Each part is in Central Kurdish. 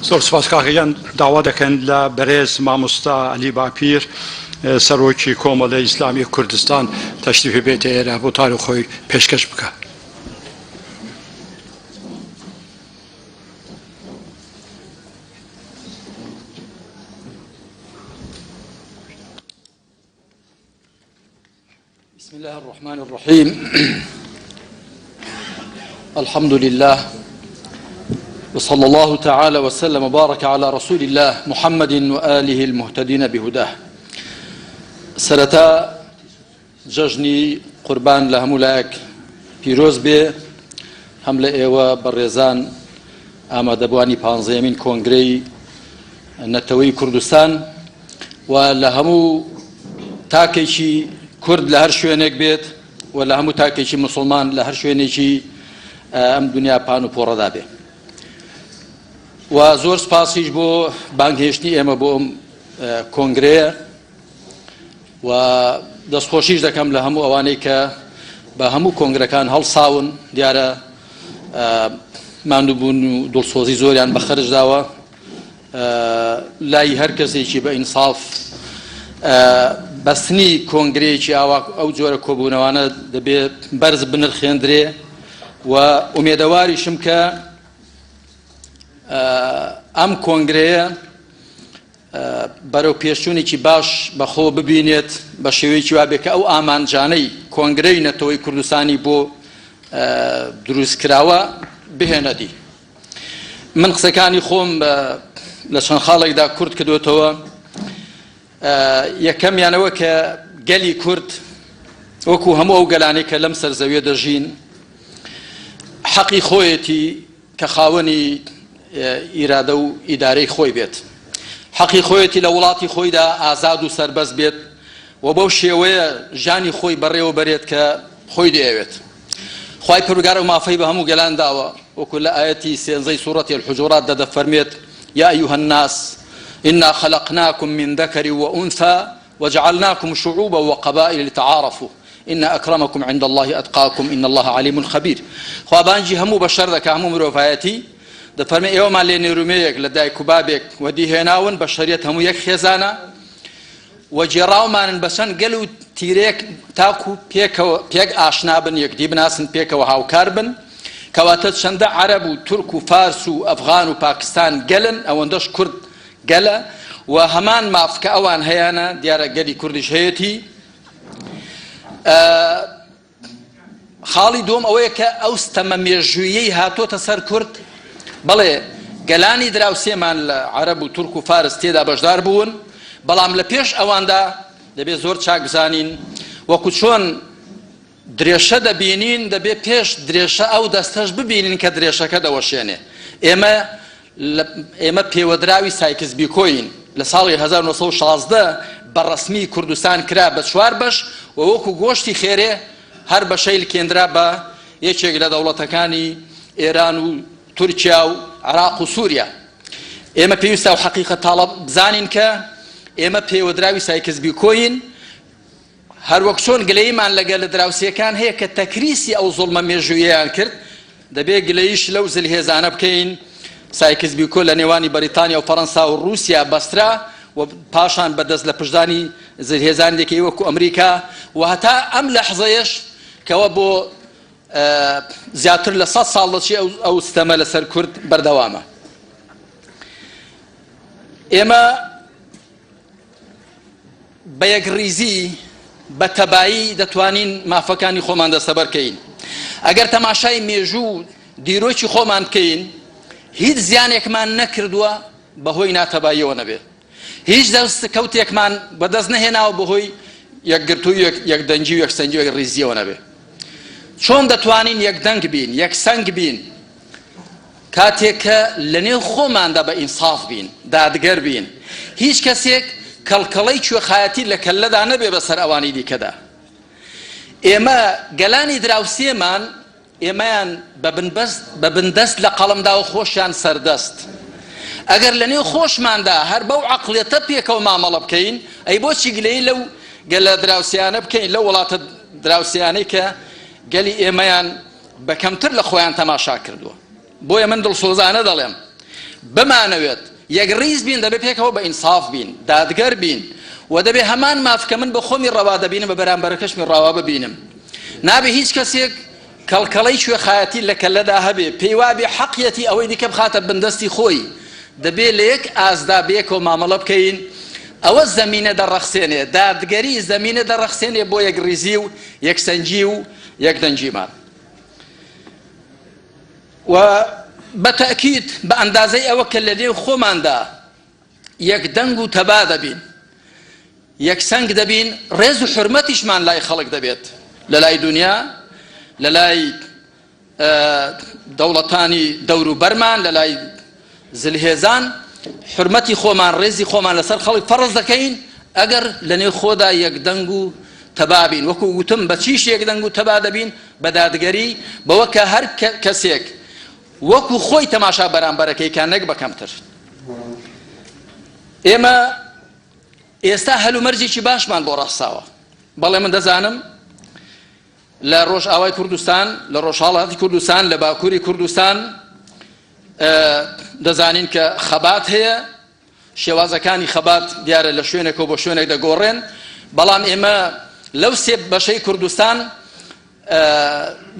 زۆر سپاس کاکە گیان، داوا دەکەن لە بەرێز مامۆستا عەلی باپیر سەرۆکی کۆمەڵی ئیسلامی کوردستان تەشریفی بێتە ئێرە وتاری خۆی پێشکەش بکە. بسم الله الرحمن الرحيم الحمد لله وصلى الله تعالى وسلم وبارك على رسول الله محمد وآله المهتدين بهداه سەرەتا جەژنی قوربان لە هەموو لایەک پیرۆز بێ هەم لە ئێوە بەڕێزان ئامادەبووانی پانزەیەمین کۆنگرەی نەتەوەی کوردستان و لە هەموو تاکێکی کورد لە هەر شوێنێک بێت و لە هەموو تاکێکی مسلمان لە هەر شوێنێکی ئەم دنیا پان و پۆڕەدا بێ و زۆر سپاسیش بۆ بانگهێشتنی ئێمە بۆ ئەم کۆنگرەیە و دەستخۆشیش دەکەم لە هەموو ئەوانەی کە بە هەموو کۆنگرەکان هەڵساون دیارە ماندووبوون و دڵسۆزی زۆریان بە خەرج داوە لای هەر کەسێکی بە ئینساف بەستنی کۆنگرەیەکی ئاوا ئەو جۆرە کۆبوونەوانە دەبێ بەرز بنرخێندرێ و ئومێدەواریشم کە ئەم کۆنگرەیە بەرەو پێشچوونێکی باش بەخۆ ببینێت بە شێوەیەکی وابێ کە ئەو ئامانجانەی کۆنگرەی نەتەوەی کوردستانی بۆ دروستکراوە بهێنە دی. من قسەکانی خۆم لە چەند خاڵێکدا کورت کردوێتەوە. یەکەمیانەوە کە گەلی کورد وەکو هەموو ئەو گەلانەی کە لەم سەرزەویە دەژین حەقی خۆیەتی کە خاوەنی ئیرادە و ئیدارەی خۆی بێت، حەقی خۆیەتی لە وڵاتی خۆیدا ئازاد و سەربەست بێت و بەو شێوەیە ژیانی خۆی بەڕێوە بەرێت کە خۆی دەیەوێت. خوای پەروەردگار ئەو مافەی بە هەموو گەلان داوە، وەکو لە ئایەتی سێنزەی سوڕەتی الحجرات دا دەفەرموێت، یا ایها الناس انا خلقناکم من ذکر وانثی وجعلناکم شعوبا وقبائل لتعارفوا ان اکرمکم عند اللە اتقاکم ان اللە علیم خبیر. خوا بانگی هەموو بەشەر دەکا، هەموو مرۆڤایەتی، دەفەرمێ ئێوەمان لێ نێرومێیەک لە دایک و بابێک وەدی هێناون، بەشەریەت هەموو یەک خێزانە و گێڕاومانن بە چەند گەل و تیرەیەک تاکو پێکەوە پێک ئاشنا بن، یەکدی بناسن، پێکەوە هاوکار بن. کەواتە چەندە عەرەب و تورک و فارس و ئەفغان و پاکستان گەلن، ئەوەندەش کورد گەلە و هەمان ماف کە ئەوان هەیانە دیارە گەلی کوردیش هەیەتی. خاڵی دووەم ئەوەیە کە ئەو ستەمە مێژوویەی هاتۆتە سەر کورد، بەڵێ گەلانی دراوسێمان لە عەرەب و تورک و فارس تێدا بەشدار بوون، بەڵام لە پێش ئەواندا دەبێت زۆر چاک بزانین وەکو چۆن درێشە دەبینین دەبێ پێش درێشە ئەو دەستەش ببینین کە درێشەکە دەوەشێنێ. ئێمە ئێمە پێوەدراوی سایکس بیکۆین. لە ساڵی 1916 بە ڕەسمی کوردستان کرا بە چوار بەش و وەکو گۆشتی خێرێ هەر بەشەی لکێندرا بە یەکێک لە دەوڵەتەکانی ئێران و تورکیا و عێراق و سووریا. ئێمە پێویستە ئەو حەقیقەت تاڵە بزانین کە ئێمە پێوەدراوی سایکس بیکۆین. هەروەک چۆن گلەییمان لە گەلە دراوسێکان هەیە کە تەکریسی ئەو زوڵمە مێژوویەیان کرد، دەبێ گلەییش لەو زلهێزانە بکەین. سایکس بیکۆ لە نێوانی بەریتانیا و فەرەنسا و ڕووسیا بەسترا و پاشان بە دەست لە پشتدانی زلهێزانی دیکەی وەکوو ئەمریکا و هەتا ئەم لەحزەیەش کەوە بۆ زیاتر لە سەد ساڵ دەچێ ئەو ستەمە لەسەر کورد بەردەوامە. ئێمە بە یەکڕیزی، بە تەبایی دەتوانین مافەکانی خۆمان دەستەبەر کەین. ئەگەر تەماشای مێژوو و دیرۆکی خۆمان بکەین، هیچ زیانێکمان نەکردووە بەهۆی ناتەباییەوە نەبێت. هیچ دەستکەوتێکمان بەدەست نەهێناوە بەهۆی یەکگرتووی و یەکدەنگی و یەکسەنگی و یەکڕیزییەوە نەبێت. چۆن دەتوانین یەکدەنگ بین، یەکسەنگ بین؟ کاتێک کە لەنێو خۆماندا بە ئینساف بین، دادگەر بین، هیچ کەسێک کەڵکەڵەی کوێخایەتی لە کەللەدا نەبێ بەسەر ئەوانی دیکەدا. ئێمە گەلانی دراوسێمان ئێمەیان بە بنبەست بە بندەست لە قەڵەم دا و خۆشیان سەردەست. ئەگەر لەنێو خۆشماندا هەر بەو عەقڵیەتە پێکەوە مامەڵە بکەین، ئەی بۆچی گلەیی لەو گەلە دراوسێیانە بکەین، لەو وڵاتە دراوسێیانەی کە گەلی ئێمەیان بە کەمتر لە خۆیان تەماشا کردووە. بۆیە من دڵسۆزانە دەڵێم. بمانەوێت یەکڕیز بین دەبێ پێکەوە بە ئینساف بین، دادگەر بین و دەبێ هەمان ماف کە من بە خۆمی ڕەوا دەبینم بە بەرامبەرەکەشمی ڕەوا ببینم. نابێ هیچ کەسێک کەڵکەڵەی کوێخایەتی لە کەللەدا هەبێ، پێی وابێ حەقیەتی ئەوەی دیکە بخاتە بندەستی خۆی. دەبێ لە یەک ئاستدا بەیەکەوە مامەڵە بکەین. ئەوە زەمینە دەڕەخسێنێ، دادگەری زەمینە دەڕەخسێنێ بۆ یەکڕیزی و یەکسەنگی و یەکدەنگیمان. و بە تەئکید بە ئەندازەی ئەوە کە لە نێو خۆماندا یەک دەنگ و تەبا دەبین، یەک سەنگ دەبین، ڕێز و حورمەتیشمان لای خەڵک دەبێت، لە لای دونیا، لە لای دەوڵەتانی دەوروبەرمان، لە لای زلهێزان، حورمەتی خۆمان، ڕێزی خۆمان لەسەر خەڵک فەڕز دەکەین، ئەگەر لە نێو خۆدا یەک دەنگ و تەبا بین. وەکو وتم بە چیش یەک دەنگ و تەبا دەبین؟ بە دادگەری، بەوە کە هەر کەسێک وەکو خۆی تەماشا بەرامبەرەکەی کا نەک بە کەمتر. ئێمە ئێستا هەلومەرجێکی باشمان بۆ ڕەخساوە. بەڵێ من دەزانم لە ڕۆژئاوای کوردستان، لە ڕۆژهەڵاتی کوردستان، لە باکووری کوردستان دەزانین کە خەبات هەیە، شێوازەکانی خەبات دیارە لە شوێنێکەوە بۆ شوێنێک دەگۆڕێن، بەڵام ئێمە لەو سێ بەشەی کوردستان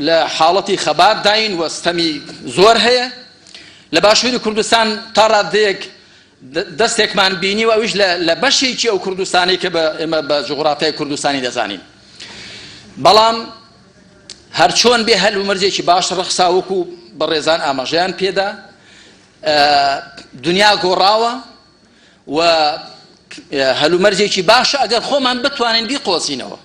لە حاڵەتی خەباتداین و ستەمی زۆر هەیە. لە باشووری کوردستان تا ڕادەیەک دەستێکمان بینی و ئەویش لە بەشێکی ئەو کوردستانەی کە بە ئێمە بە جوغرافیای کوردستانی دەزانین. بەڵام هەرچۆن بێ هەل و مەرجێکی باش ڕەخسا وەکو بەڕێزان ئاماژەیان پێدا، دنیا گۆڕاوە و هەلومەرجێکی باشە ئەگەر خۆمان بتوانین بیقۆزینەوە.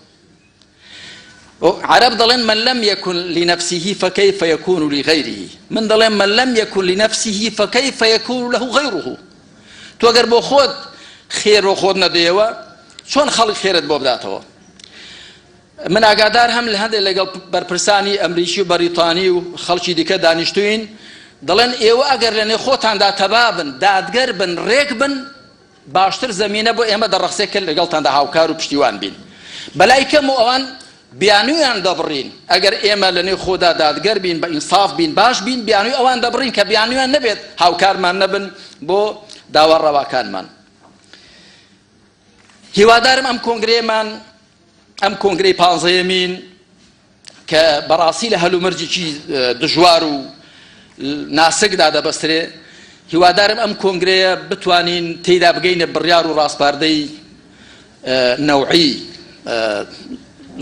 عەرەب دەڵێن من لم يكن لنفسه فكيف يكون لغيره، من دەڵێم من لم يكن لنفسه فكيف يكون له غيره. تۆ گەر بۆ خۆت خێر بۆ خۆت نەدەیەوە چۆن خەڵک خێرت بۆ بداتەوە؟ من ئاگادار هەم لە هەندێک لەگەڵ بەرپرسانی ئەمریکی و بەریتانی و خەڵکی دیکە دانیشتوین، دەڵێن ئێوە ئەگەر لە نێو خۆتاندا تەبا بن، دادگەر بن، ڕێک بن، باشتر زەمینە بۆ ئێمە دەڕەخسێ کە لەگەڵتاندا هاوکار و پشتیوان بین. بەلای کەم و ئەوان بیانوویان دەبڕین، ئەگەر ئێمە لە نێو خۆدا دادگەر بین، بە ئینساف بین، باش بین، بیانووی ئەوان دەبڕین کە بیانوویان نەبێت هاوکارمان نەبن بۆ داوا ڕەواکانمان. هیوادارم ئەم کۆنگرەیەمان، ئەم کۆنگرەی پانزەیەمین کە بەڕاستی لە هەلومەرجێکی دژوار و ناسکدا دەبەسترێ، هیوادارم ئەم کۆنگرەیە بتوانین تێیدا بگەینە بڕیار و ڕاسپاردەی نەوعی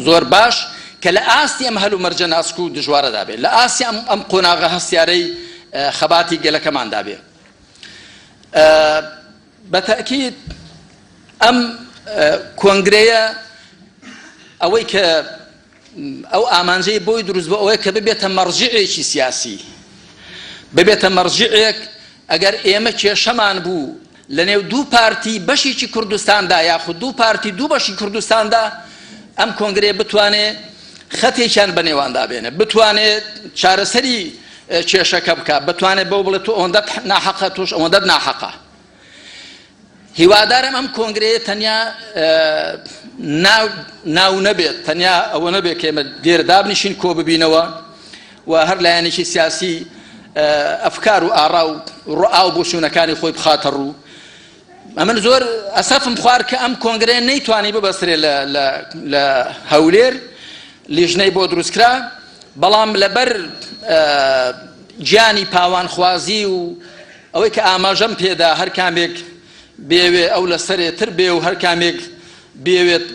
زۆر باش کە لە ئاستی ئەم هەلومەرجە ناسک و دژوارەدا بێت، لە ئاستی ئەم قۆناغە هەستیارەی خەباتی گەلەکەماندا بێ. بە تەئکید ئەم کۆنگرەیە ئەوەی کە ئەو ئامانجەی بۆی دروست بۆ ئەوەیە کە ببێتە مەرجعێکی سیاسی، ببێتە مەرجعێک ئەگەر ئێمە کێشەمان بوو لە نێو دوو پارتی بەشێکی کوردستاندا یاخود دوو پارتی دوو بەشی کوردستاندا، ئەم کۆنگرەیە بتوانێ خەتێکیان بە نێواندا بێنێ، بتوانێت چارەسەری کێشەکە بکات، بتوانێت بەو بڵێت تۆ ئەوەندەت ناحەقە تۆش ئەوەندەت ناحەقە. هیوادارم ئەم کۆنگرەیە تەنیا ناو ناو نەبێت، تەنیا ئەوە نەبێت کە ئێمە لێرە دابنیشین کۆ ببینەوە و هەر لایەنێکی سیاسی ئەفکار و ئاڕا و ڕوئا و بۆچوونەکانی خۆی بخاتە ڕوو. ئەمن زۆر ئەسەفم خوارد کە ئەم کۆنگرەیە نەیتوانی ببەسترێ لە هەولێر، لیژنەی بۆ دروستکرا، بەڵام لەبەر گیانی پاوانخوازی و ئەوەی کە ئاماژەم پێدا هەر کامێک بێوێ ئەو لە سەرێ تر بێ و هەر کامێک بێوێت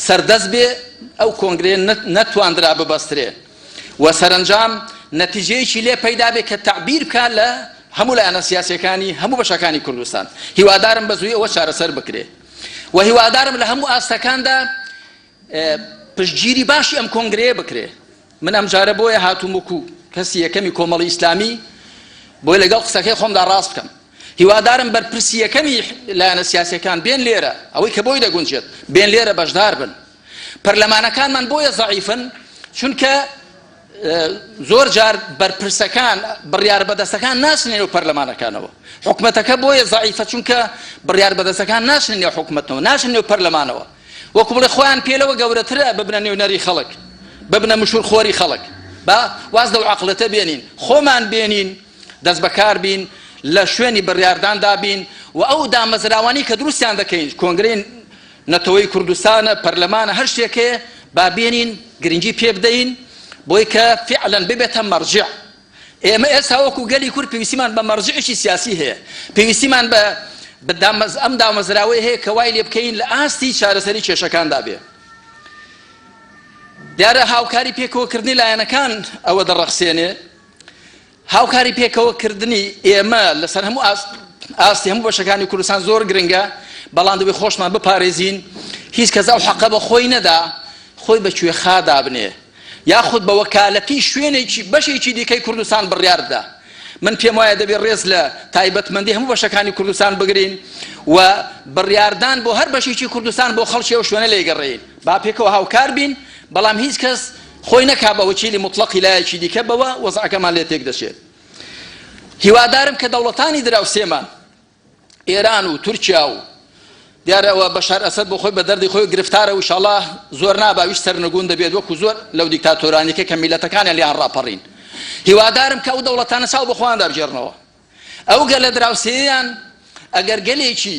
سەردەست بێ، ئەو کۆنگرەیە نەتواندرا ببەسترێ و سەرەنجام نەتیجەیەکی لێ پەیدا بێ کە تەعبیر بکا لە هەموو لایەنە سیاسیەکانی هەموو بەشەکانی کوردستان. هیوادارم بە زووی ئەوە چارەسەر بکرێ و هیوادارم لە هەموو ئاستەکاندا پشتگیری باشی ئەم کۆنگرەیە بکرێ. من ئەم جارە بۆیە هاتووم وەکو کەسی یەکەمی کۆمەڵی ئیسلامی بۆی لەگەڵ قسەکەی خۆمدا ڕاست بکەم. هیوادارم بەرپرسی یەکەمی لایەنە سیاسیەکان بێن لێرە، ئەوەی کە بۆی دەگونجێت بێن لێرە بەشدار بن. پەرلەمانەکانمان بۆیە زەعیفن چونکە زۆر جار بەرپرسەکان بڕیار بەدەستەکان ناچنە نێو پەرلەمانەکانەوە. حکومەتەکە بۆیە زەعیفە چونکە بڕیار بەدەستەکان ناچنە نێو حکومەتەوە، ناچنە نێو پەرلەمانەوە. وەکو بڵێ خۆیان پێ لەوە گەورەترە ببنە نوێنەری خەڵک، ببنە مشوور خۆری خەڵک. با واز لەو عەقڵێتە بێنین، خۆمان بێنین، دەست بەکار بین. لە شوێنی بڕیارداندا بین و ئەو دامەزراوانەی کە دروستیان دەکەین، کۆنگرەی نەتەوەی کوردستانە، پەرلەمانە، هەر شتێک هەیە با بێنین گرنگی پێ بدەین بۆی کە فیعلەن ببێتە مەرجع. ئێمە ئێستا وەکو گەلی کورد پێویستیمان بە مەرجعێکی سیاسی هەیە، پێویستیمان بە ئەم دامەزراوەی هەیە کە وای لێ بکەین لە ئاستی چارەسەری کێشەکاندا بێ. دیارە هاوکاری پێکەوەکردنی لایەنەکان ئەوە دەڕەخسێنێ. هاوکاری پێکەوە کردنی ئێمە لەسەر هەموو ئاستی هەموو بەشەکانی کوردستان زۆر گرنگە، بەڵام دەبێت خۆشمان بپارێزین، هیچ کەس ئەو حەقە بە خۆی نەدا خۆی بە کوێخا دابنێ یاخود بە وەکالەتی شوێنێکی بەشێکی دیکەی کوردستان بڕیار بدا. من پێم وایە دەبێت ڕێز لە تایبەتمەندی هەموو بەشەکانی کوردستان بگرین و بڕیاردان بۆ هەر بەشێکی کوردستان بۆ خەڵکی ئەو شوێنە لێگەڕێین. با پێکەوە هاوکار بین، بەڵام هیچ کەس خۆی نەکا بە وەکیلی موتڵەقی لایەکی دیکە بەوە وەزعەکەمان لێ تێک دەچێت. هیوادارم کە دەوڵەتانی دراوسێمان ئێران و تورکیا و دیارە ئەوە بەشار ئەسەد بۆ خۆی بە دەردی خۆی گرفتارە و ئیشاڵا زۆر نابا ویش سەرنگون دەبێت وەکو زۆر لەو دیکتاتۆرانیکە کە میلەتەکانیان لێیان ڕاپەڕین. هیوادارم کە ئەو دەوڵەتانە چاو بە خۆیاندا بگێڕنەوە. ئەو گەلە دراوسێیان ئەگەر گەلێکی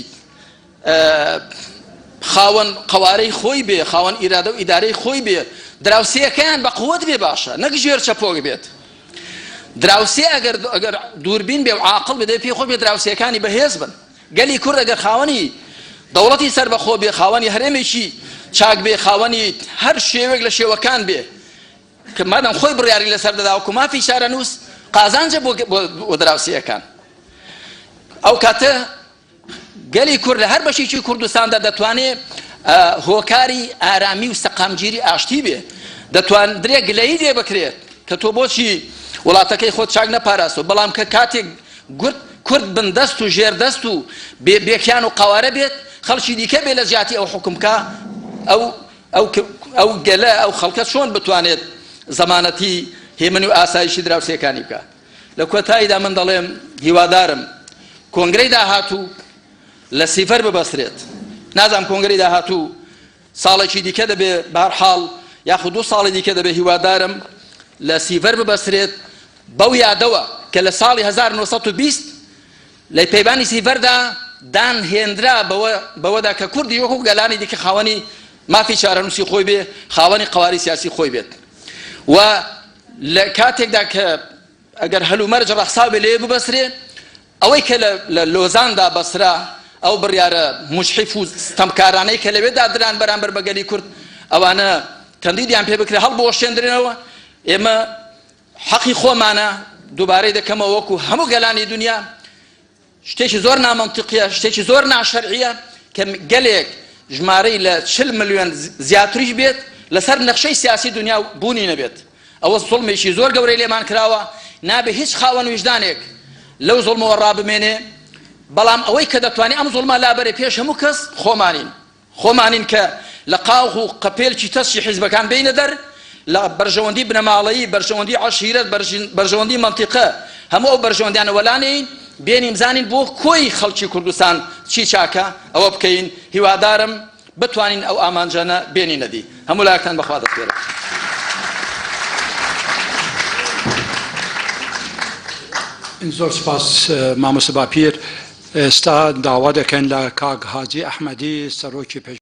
خاوەن قەوارەی خۆی بێ، خاوەن ئیرادە و ئیدارەی خۆی بێ، دراوسێیەکەیان بە قوت بێ باشە، نەک ژێر چەپۆک بێت. دراوسێ ئەگەر ئەگەر دووربین بێ و عاقڵ بێ دەبێ پێی خۆش بێ دراوسێکانی بەهێز بن. گەلی کورد ئەگەر خاوەنی دەوڵەتی سەربەخۆ بێ، خاوەنی هەرێمێکی چاک بێ، خاوەنی هەر شێوەیەک لە شێوەکان بێ، کە مادام خۆی بڕیاری لەسەر دەدا وەکو مافی چارەنووس قازانجە بۆ بۆ دراوسێیەکان. ئەو کاتە گەلی کورد لە هەر بەشێکی کوردستاندا دەتوانێ هۆکاری ئارامی و سەقامگیری ئاشتی بێ، دەتواندرێ گلەیی لێ بکرێت کە تۆ بۆچی وڵاتەکەی خۆت چاک نەپاراستوە، بەڵام کە کاتێک گورد کورد بندەست و ژێردەست و بێ بێکیان و قەوارە بێت، خەڵکی دیکە بێ لە جیاتی ئەو حوکم بکا، ئەو ئەو ئەو گەلە ئەو خەڵکە چۆن بتوانێت زەمانەتی هێمنی و ئاسایشی دراوسێکانی بکا؟ لە کۆتاییدا من دەڵێم هیوادارم کۆنگرەی داهاتوو لە سیڤەر ببەسترێت. نازانم کۆنگرەی داهاتوو ساڵێکی دیکە دەبێ بەهەرحاڵ یاخود دوو ساڵی دیکە دەبێ، هیوادارم لە سیڤەر ببەسترێت بەو یادەوە کە لە ساڵی 1920 لە پەیمانی سیڤەردا دان هێنرا بەوە بەوەدا کە کوردیش وەکو گەلانی دیکە خاوەنی مافی چارەنووسی خۆی بێ، خاوەنی قەوارەی سیاسی خۆی بێت و لە کاتێکدا کە ئەگەر هەلومەرج ڕەخساو بێ لەوێ ببەسرێ، ئەوەی کە لە لۆزاندا بەسرا، ئەو بڕیارە موجحیف و ستەمکارانەی کە لەوێدا دران بەرامبەر بە گەلی کورد، ئەوانە تەندیدیان پێ بکرێ، هەڵبوەشێندرێنەوە. ئێمە حەقی خۆمانە، دووبارەی دەکەمەوە وەکو هەموو گەلانی دونیا، شتێکی زۆر نامەنتیقیە، شتێکی زۆر ناشەرعیە کە گەلێک ژمارەی لە 40 ملیۆن زیاتریش بێت لەسەر نەخشەی سیاسی دنیا بوونی نەبێت. ئەوە زوڵمێکی زۆر گەورەی لێمان کراوە، نابێ هیچ خاوەن ویژدانێک لەو زوڵمەوە ڕابمێنێ، بەڵام ئەوەی کە دەتوانێ ئەم زوڵمە لابەرێ پێش هەموو کەس خۆمانین. خۆمانین کە لە قاوغ و قەپێلکی تەسکی حیزبەکان بێینە دەر، لە بەرژەوەندی بنەماڵەیی، بەرژەوەندی عەشیرەت، بەرژەوەندی مەنتیقە، هەموو ئەو بەرژەوەندیانە وەلا نێین، بێنین بزانین بۆ کۆی خەڵکی کوردستان چی چاکە ئەوە بکەین، هیوادارم بتوانین ئەو ئامانجانە بێنینە دی. هەموو لایەکتان بەخوا دەسپێرم. زۆر سپاس مامۆستا باپیر. ئێستا داوا دەکەین لە کاک هادی ئەحمەدی سەرۆکی پێش.